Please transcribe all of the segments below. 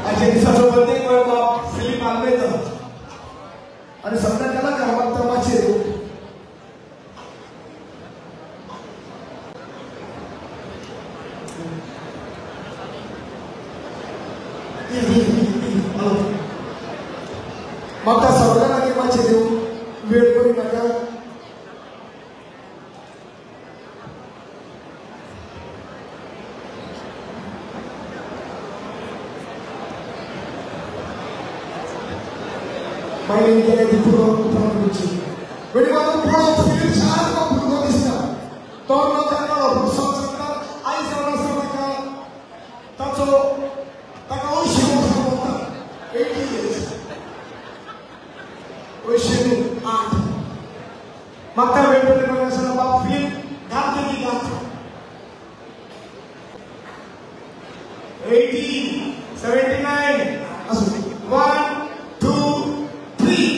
आयच्या दिसाचो birthday boy बाब फिलीप आल्मेदा आनी सगळ्या कलाकार मागता माचयेर. म्हाका सगळ्या लागीं मातशें दिवं वेळ करूं नाका. मागीर गेले ती पुरो उपरांत करची. वेळी म्हाका पळोवंक फिलीप सारको भुरगो दिसता, तो लोकांना संस्कार आयज जावन आसा ताका ताचो ताका 80 वर्सां वता, 80 years, 88. म्हाका वेळ पडले आसतना बाब फिलीप घात तेजी घात 80, 79 आसूं. 1, 2, 3.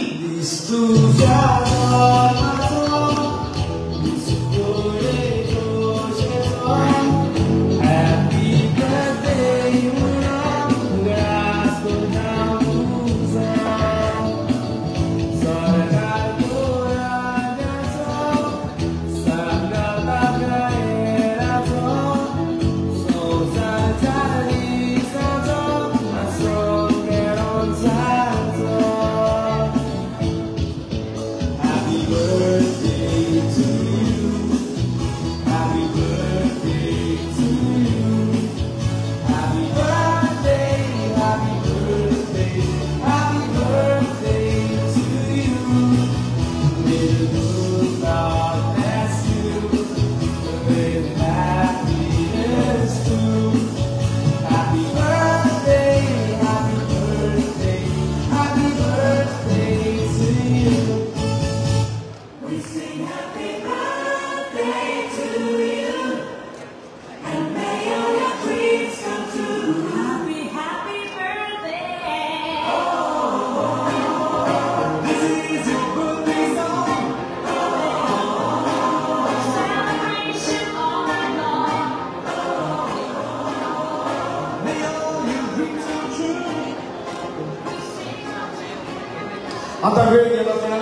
आतां वेळ गेलो आसा.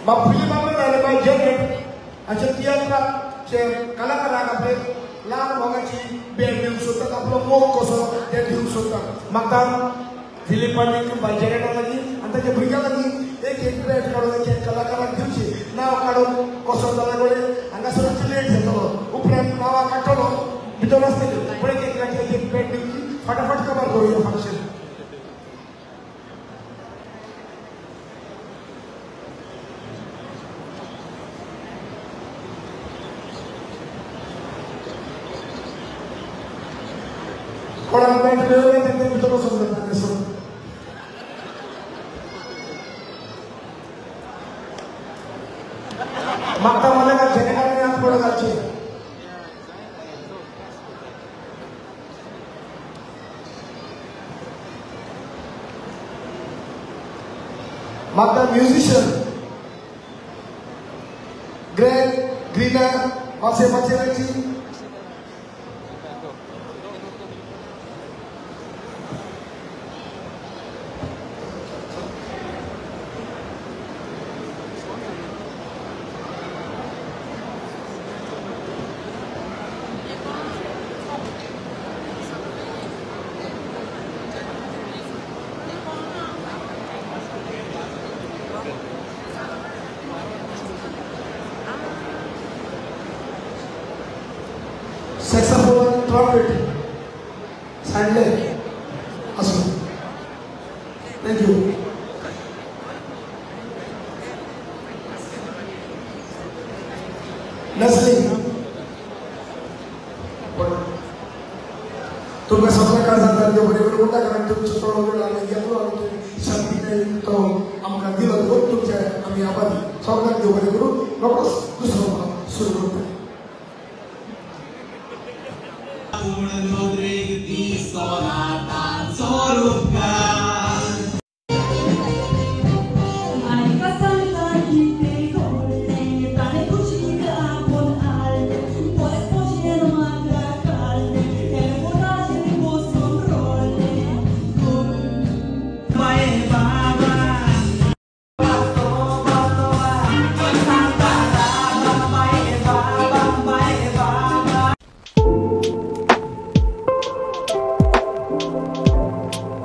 बाब फिलीप आल्मेदा बाय जेनेट हाचे तियात्राचे कलाकारांक आपले ल्हान मोगाची बॅग दिवंक सोदतात, आपलो मोग कसो ते दिवंक सोदतात. म्हाका फिलीपानी बाय जेनेटा लागीं आनी ताच्या भुरग्यां लागीं एक एक बॅग काडून एक एक कलाकाराक दिवची. नांव काडून कसो जाल्या कडेन हांगासर लेट जातलो, उपरांत नांवां काडटलो भितर आसतली, पूण एक एकल्याची एक एक बॅग दिवची. फटाफट कबर करुया फंक्शन. कोणाक बॅग मेळ्ळें तें भितर वचून जाता. म्हाका मला जेनेटान हात पडो घालचे. म्हाका म्युझिशियन ग्रेग ग्रीना मातशें मातशें सॅक्सोफोन, ट्रम्पेट सांडले आसूं. Thank you. नसली तुमकां सगळें काळजांतल्यान देव बरें करूं. कारण तुमचो थोडो वेळ आमी घेतलो आनी तुमी शांतीकायेन तो आमकां दिलो देखून तुमचे आमी आभारी. सगळ्यांक देव बरें करूं. रोखडोच दुसरो सुरू करता. you.